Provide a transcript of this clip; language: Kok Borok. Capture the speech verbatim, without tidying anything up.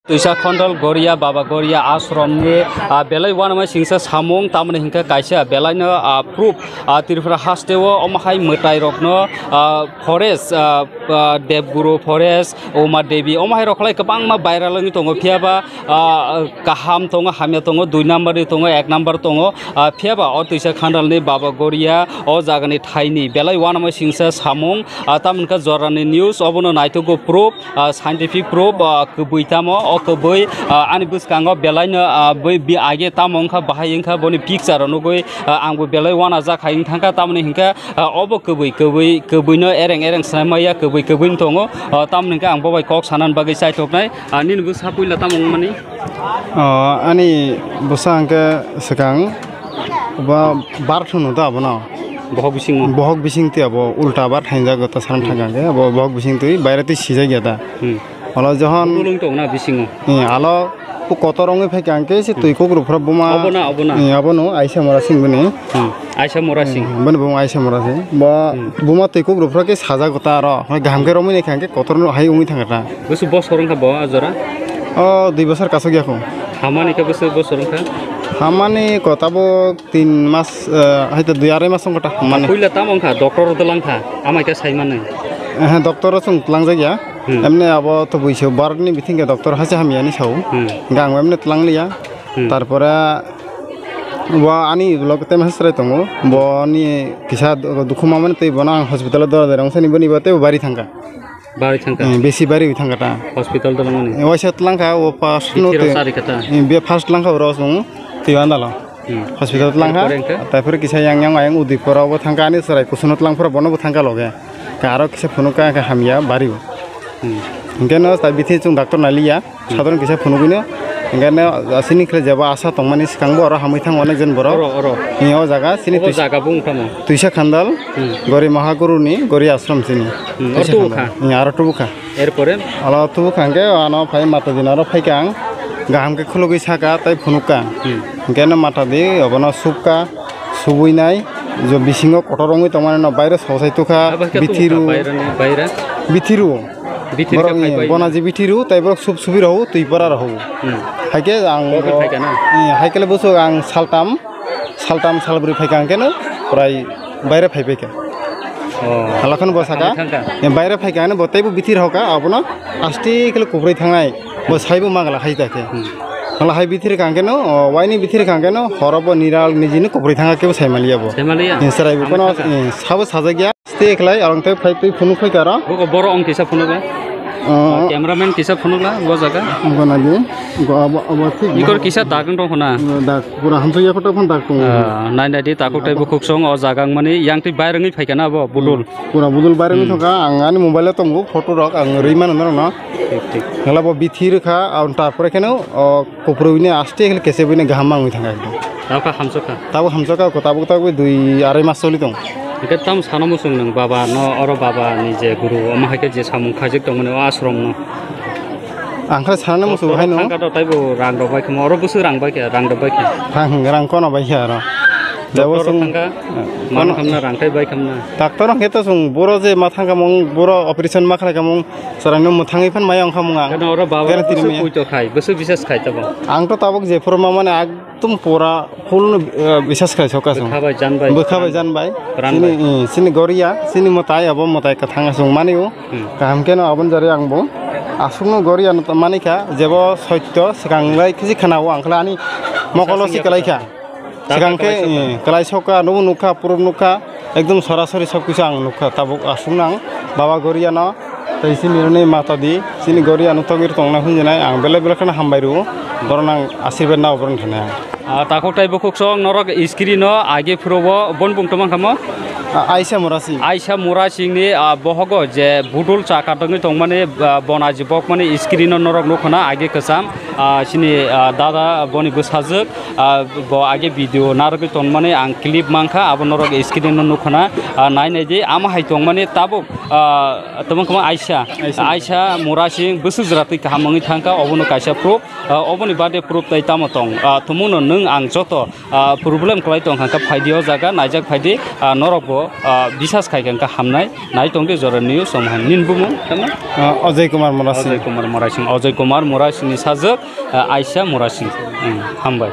Twisa Khondol Goria, Baba Goria ashram ni, ah, belai uanama singsa samung, tamoni hinkhe kaisa belaino, ah, proof, ah, Tripura haste o omo hai mwtai rokno, ah, forest, ah, ah, Debguru forest, Uma Devi, omo hai rok khlai kwbangma viral wngwi tongo, phiya ba, ah, kaham tongo, hamya tongo, dui number ni tongo, ek number tongo, ah, phiya ba o Twisa Khandal ni Baba Goria o jaga ni thai ni belai uanama singsa samung, ah, tamoni khe jora ni news obono naitugwi proof, ah, scientific proof, ah, kwbwi tamo, o kwbwi, ah, ani bwskango belaino, ah, bwi bi age tamo wngkha, bahai wngkha, boni picture rok nugwi, ah, ang bo belai uanajak hai wng thangkha, tamoni hinkhe, ah, obo kwbwi, kwbwi, kwbwino ereng ereng swnamya, kwbwi, kwbwi wng tongo, ah, tamoni hinkhe ang bo bai kok sanani bagwi chaithoknai, ah, nini bwsa puila tamo wngmani? Ah, ani bwsa hinkhe swkang ba bar thwngno da abono. Bohok bisingo? Bohok bising twi abo ulta bar thainjago ta saram thangkha hinkhe, abo bohok bising twi baire twi sijak ya da. Hmm. Olo johon Budul wng tong na bisingo? Eh, alo bu kotor wngwi phaikha hinkhe se twi kukruk phra buma. Obo na, obo na? Eh, abono Aisa Mora Singh bini. Hmm. Aisa Mora Singh. Hmm, bini buma Aisa Mora Singh. Bo Hmm. buma twi kukruk phra khe sajago ta aro. Hoi kaham khe romwi naikha hinkhe kotor no hai wngwi thangkha ta. Busu bosor wngkha bo a jora? O dui bosor kasuk ya kho. Hamani khe busu bosor wngkha? Hamani ko tabuk tin mas, eh, hai to dui arai mas wngkha ta hamani. Puila tamo wngkha, doctor rok twlang kha, amai khe sai manwi. Eh, doctor rok chwng twlangjak ya. Hmm. Emne abo to buisu Bharat ni biting khe doctor haise hamya ni sao. Hmm. Hinkhe ang emne twlang liya. Hmm. Tarpore bo ani vlog te masa chwrai tongo. Bo ni kisa du-, dukhu mamani tei bono ang hospital o dora dora wngsa ni boni bo tei bo bari thangkha. Bari thangkha? Eh, besi bari thangkha ta. Hospital twlang mani? Eh, waisa twlang kha, o first no Bithi rok te. Sari kha ta? Eh, be first twlang kha, oro song twi andalo. Hmm. Hospital twlang kha. Erpore wngkha? Tarpore kisa yang yang ayang Udaipur o bo thangkha, ani chwrai kusuno twlang phora bono bo thangkha loge. Ka aro kisa phunuk ka, ka hamya bari o. Hmm. Hinkhe no ta bithi chung doctor naliya. Sadharon kisa phunugwino, hinkhe no, ah, chini khlai jeba asa tongmani swkang bo oro hamwi thango onek jon borok. Oro, oro. Ni o jaga chini Obo twis-, jaga bo wngkha mo? Twisa Khandal, Hmm. Gori Mahaguru ni Gori Ashram chini. Hmm, Twisa oro tubu Khandal. Kha? Hmm, aro tubu kha. Erpore? Alo tubu kha hinkhe ano phai mata din aro phaikha ang. Kaham khe khulugwi saka tei phunukka. Hmm. Hinkhe no mata di obono subka, subui nai, jo bisingo kotor wngwi tongmani no baire sosai tukha, Abo khe tubu kha bithiru. Baire ni, baire? Bithiru. Bithi Borok rwkha ni phaibai. Bona je bithi rw, tai borok sup subi rw, twi pora rw. Hmm. Haikhe ang Bo bo, khe phaikha na? Eh, haikhe le bwswk ang saltam, saltam salbrwi phaikha ang khe no, prai baire phaibaikha. Oh. Halakhan bo saka, Thangkha? Eh, baire phaikha ang bo teibo bithi rw kha, abono asti khe le kubrwi thangnai, bo saibo magla hai ta khe. Hmm. Hala hai bithi rw kha ang khe no, oh, waini bithi rw kha ang khe no, horo bo niral nijini kubrwi thangkha kebo sai maliya bo. Sai maliya? Eh, chwrai bo Tamo kono, thangkha? Eh, sabo sajagya. Tei khlai, ang tei phai twi phunuk phai karo. Buko borok ang kisa phunukla. Oh. Cameraman kisa phunukla, bo jaga. Gona di. Go abo, abo thik. Ikor kisa dak wng tong khna. Dak pura hamsok ya koto phon dak tong. Ah, nai nai di takhuk tei bukhuk song o jaga wng mani yang twi bairengwi phai kana bo budul. Pura budul bairengwi Hmm. thongkha, ang ani mobile o tongo photo rok, ang rwi mano norok no. Thik, thik. Ngala bo bithi rwkha, ang tarpore kheno o Kuphurwini aste khe kesebwini gaham mangwi thangkha ekdom. Tabukha hamsokha? Tabuk hamsokha, tabuk tabuk dui arai mas choli tong. Hwnkhe tamo sana muchung nwng baba no, oro baba ni je guru, omo hai khe je samung khaijak tongmani o ashram no? Ang khe sana muchung hai no. Thangkha to taibo rang rok bai khamo, oro bwswk rang bai khe, rang rok bai khe. Thang rang kono bai khe aro. Doctor rok thangkha, eh, man kono khamna rang khai bai khamna. Doctor hwnkhe to chwng boro je ma thangkha mung, boro operation ma khlai kha mung, chwraino mwthangwi phan maya wngkha mung ang. Khe no oro baba guarantee bwswk maya. Puito khai, bwswk bisas khai tabo. Ang to tabuk jephuru ma mane ekdom pura full no, eh, bisas khai sok ka chwng. Bwkha bai jan bai. Bwkha bai jan bai. Pran chini, bai. Eh, chini goria, chini mwtai abo mwtai kwthang chwng mani o. Hmm. Kaham khe no aboni jari ang bo. Aswk no goria no mani kha, jebo soitto swkang lai khe khna o ang khlai ani mokolo si kwlai kha. Swkang khe, eh, kwlai sokha, nubo nukha, purub nukha, ekdom sorasori sob kisu ang nukha. Tabuk aswk nang Baba Goria no, tei chini rwnwi mata di, chini Goria no togwi tongna hwnjinai ang belai belai kheno hambai rwo, borok nang asirwad nao borok thani ang. Ah, takhuk tei bukhuk song norok screen no age phuru bo bon bung tongma kha mo? A-, Aisa Murasing. Aisa Murasing ni, ah, bohogo je budul cha katongwi tongmani, ah, bona jibok mani screen no norok nukho na age kwcham. Ah, chini, ah, dada boni bwsajwk, ah, bo age video narwgwi tonmani ang clip mankha, abo norok screen no nukhana, ah, nai nai di, ama hai tongmani tabuk, ah, tamo khe Aisha, Aisha. Aisha Murasing bwswk jwra twi kaham wngwi thangkha, obono kaisa proof, ah, oboni bade proof tai tamo tong, ah, tumungno nwng ang joto, ah, problem kwlai tongkha khe phaidi o jaga, naijak phaidi, ah, norokbo, ah, bisas khai kha hamnai. Nai tongdi Jora News, omo hai nini bumung, tamo? Ah, Ajay Kumar Murasing. Ajay Kumar Murasing. Ajay Kumar Murasing ni sajwk, ah, Aisha Murasing. Hmm, hambai.